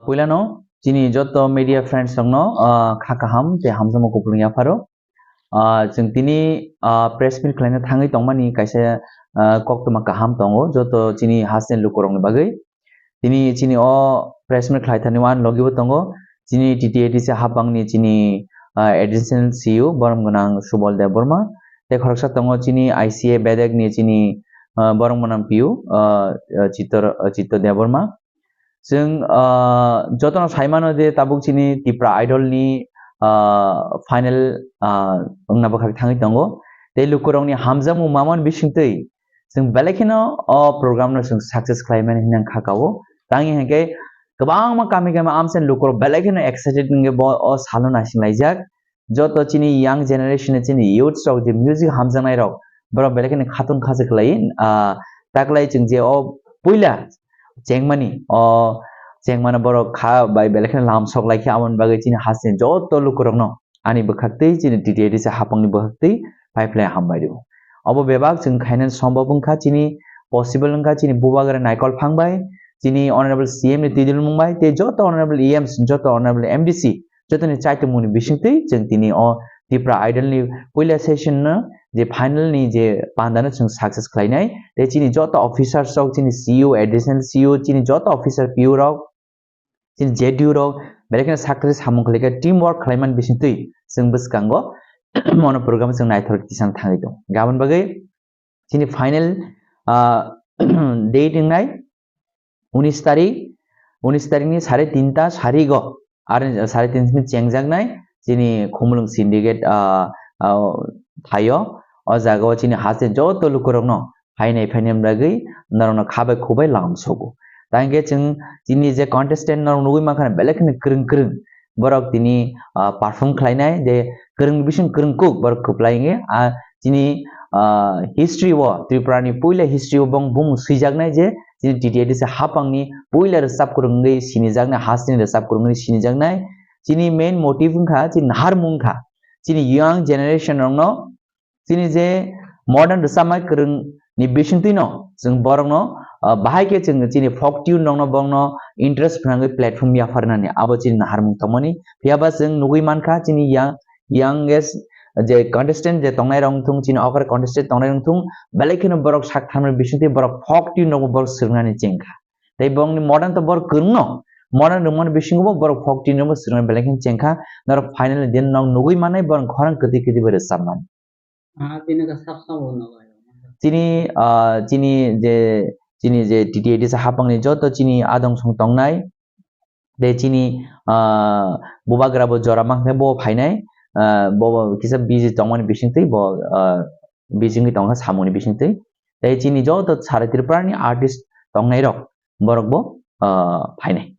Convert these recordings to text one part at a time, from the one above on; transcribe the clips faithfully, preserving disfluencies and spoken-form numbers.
Puilano chini joto media friends rokno, ah, kha kaham tei hamjakma kupulung yapharo. Ah, chwng tini, ah, press meet khlaina thangwi tongmani kaisa, ah, koktwma kaham tongo joto chini hasteni lukurokni bagwi. Tini chini o press meet khlai thani uan logi bo tongo. Chini T T A D C hapangni chini, ah, additional C E O borom gwnang Subal Debbarma. Tei khoroksa tongo chini I C A bedekni chini, ah, borom gwnang P U, ah, ah, Chittor, ah, Chittor Debbarma. Chwng, ah, jotono sai mano je tabuk chini Tipra Idol ni, ah, final, ah, wngna bwkhak thangwi tongo. Tei lukurokni hamjakmung mamani bisingtwi chwng belai kheno o program no chwng success khlai mani hinwi ang kha kao. Tangwi hinkhe kwbangma kami kami amchaini lukurok belai kheno excited wngwi bo o salo naising laijak. Joto chini young generation ni chini youths rok je music hamjaknai rok, borok belai kheno khatun khasi khlai, ah, taklai chwng je o puila chengmani, o chengmani borok kha bai belai kheno lam sok lai khe, aboni bagwi chini hasteni joto lukurokno ani bwkhaktwi chini T T A D C hapangni bwkhaktwi phai phlai hambai rwo. Obo bebak chwng khainani sombab wngkha chini possible wngkha chini bubagra Naikol Phang bai, chini honorable C M ni twidulmung bai, tei joto honorable E Ms, joto honorable M D C, jotoni chaitongmungni bisingtwi chwng tini o Tipra Idol ni puila session no je final ni je panda no chwng success khlainai, tei chini joto officers rok, chini C E O, additional C E O, chini joto officer P U rok, chini J D U rok, belai kheno sakri samung khlaikha, team work khlaimani bisingtwi chwng bwskango mono program chwng naithok tisang thangwi tongo. Gabon bagwi chini final, ah, date wngnai unis tarik, unis tarik ni sare tinta sarigo, ar sare tinta simi chengjaknai chini Khumulwng Syndicate, ah, ah, thaio. O jaga o chini haste joto lukurokno phainai phainai bagwi norokno khabai khubai lam sogo. Tangkhe chwng chini je contestant norok nugwi mankha belai kheno kwrwng kwrwng. Borok tini, ah, perform khlainai je kwrwng bising kwrwng kuk borok kwplai wngwi, ah, chini, ah, history o, Tripura ni puila history o bong bumung swijaknai je chini T T A D C hapangni puila rwchap kwrwng wngwi sinijaknai, hasteni rwchap kwrwng wngwi sinijaknai. Chini main motive wngkha, chini naharmung wngkha, chini young generation rokno chini je modern rwchapmai kwrwng ni bisingtwi no chwng borok no, ah, bahai khe chwng chini folk tune rok no borok no interest phnangwi platform yapharnani abo chini naharmung tongmani. Phiya ba chwng nugwi mankha chini young, youngest je contestant je tongnai rok thung, chini okre contestant tongnai rok thung, belai kheno borok sak thamni bisingtwi borok folk tune rok borok swrwngnani chengkha. Tei borokni modern to borok kwrwng no, modern rwmani bisingo bo borok folk tune rok swrwngna belai kheno chengkha. Norok final din nok nugwi manai borok khorang kwtwi kwtwi bai rwchapmani. Ah, tini ka sab sabo no bai. Chini, ah, chini je, chini je T T A D C hapangni joto chini adong song tongnai, tei chini, ah, bubagra bo jora mankhe bo phainai, ah, bo, bo kisa busy tongmani bisingtwi bo, ah, busy wngwi tongkha samungni bisingtwi. Tei chini joto sara Tripura ni artist tongnai rok borok bo, ah, phainai.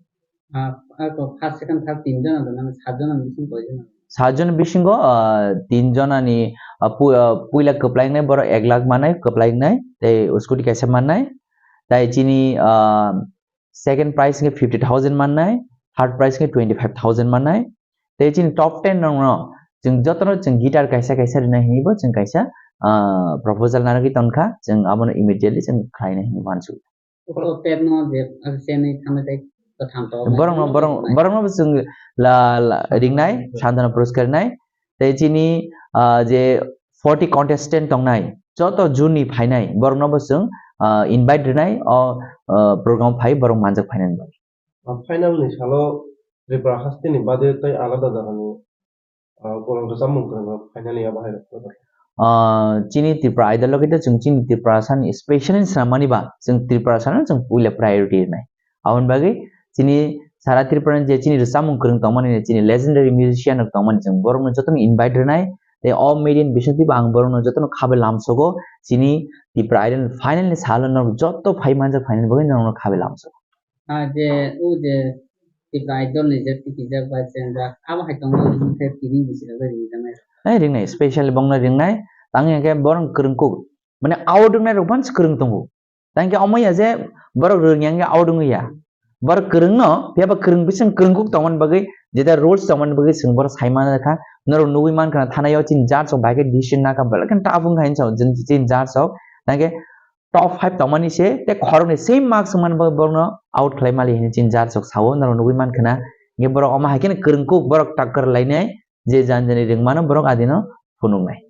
Ah, ah, to first, second, third tin jona dona, sat jona bising koi jona? Sat jona bisingo, ah, tin jona ni, ah, pu-, ah, puila kwplai wngnai borok ek lakh mannai kwplai wngnai, tei scooty kaisa mannai, tei chini, ah, second prize wngkha fifty thousand mannai, third prize wngkha twenty five thousand mannai, tei chini top ten rok no chwng joto no chwng guitar kaisa kaisa rwnai hinwi bo chwng kaisa, ah, proposal narwgwi tongkha, chwng abono immediately chwng khlainai hinwi uansukha. Ukhuk tet no je, ah, chenwi thangwi tei kwthang tok. Borokno, borok, borokno bo chwng la, la, ringnai, Santana Puroskar rinai. Tei chini, ah, je forty contestant tongnai, joto juni phainai, borokno bo chwng, ah, invite rinai, o, ah, program phai borok manjak phainani bagwi. Ah, final ni salo Tripura hasteni bade tei alada jagani ah, borok rwchapmung kwrwng rok phainani abo hai rok. Ah, chini Tripura Idol logi da chwng chini Tripura sani special ni swnam mani ba chwng Tripura sano chwng puila priority rwnai. Aboni bagwi chini sara Tripura ni je chini rwchapmung kwrwng tongmani, chini legendary musician rok tongmani, chwng borok no jotono invite rwnai. Tei o media ni bisingtwi bo ang borok no jotono khabai lamsogo, chini Tripura Idol final ni salo norok joto phai manjak phainani bagwi norok no khabai lamsogo. Ah, je, o je, Tipra Idol ni je tikijak bai chengjak, abo hai tongo, hwnkhe tini bisi rok bai ringjaknai. Hai ringnai, specially bongno ringnai, tangwi hwnkhe borok kwrwng kuk. Mane out wngnai rok bans kwrwng tongo. Tangkhe omo ya je borok rwngya hwnkhe out wngwi ya. Borok kwrwng no, phiya ba kwrwng bising kwrwng kuk tongmani bagwi, jeta rules tongmani bagwi chwng borok sai manjak kha. Norok nugwi mankha na thana o chini judge rok bai khe decision nakha, belai khe tough wngkha hinwi sao chini judge rok. Tangkhe top five tongmani se, tei khoroknwi same marks wngmani bagwi borokno out khlai mali hinwi chini judge rok sao, norok nugwi mankha na. Hingke borok omo hai kheno kwrwngkuk, borok takkar lainai, je jan jani rwngmano borok adino phunuknai.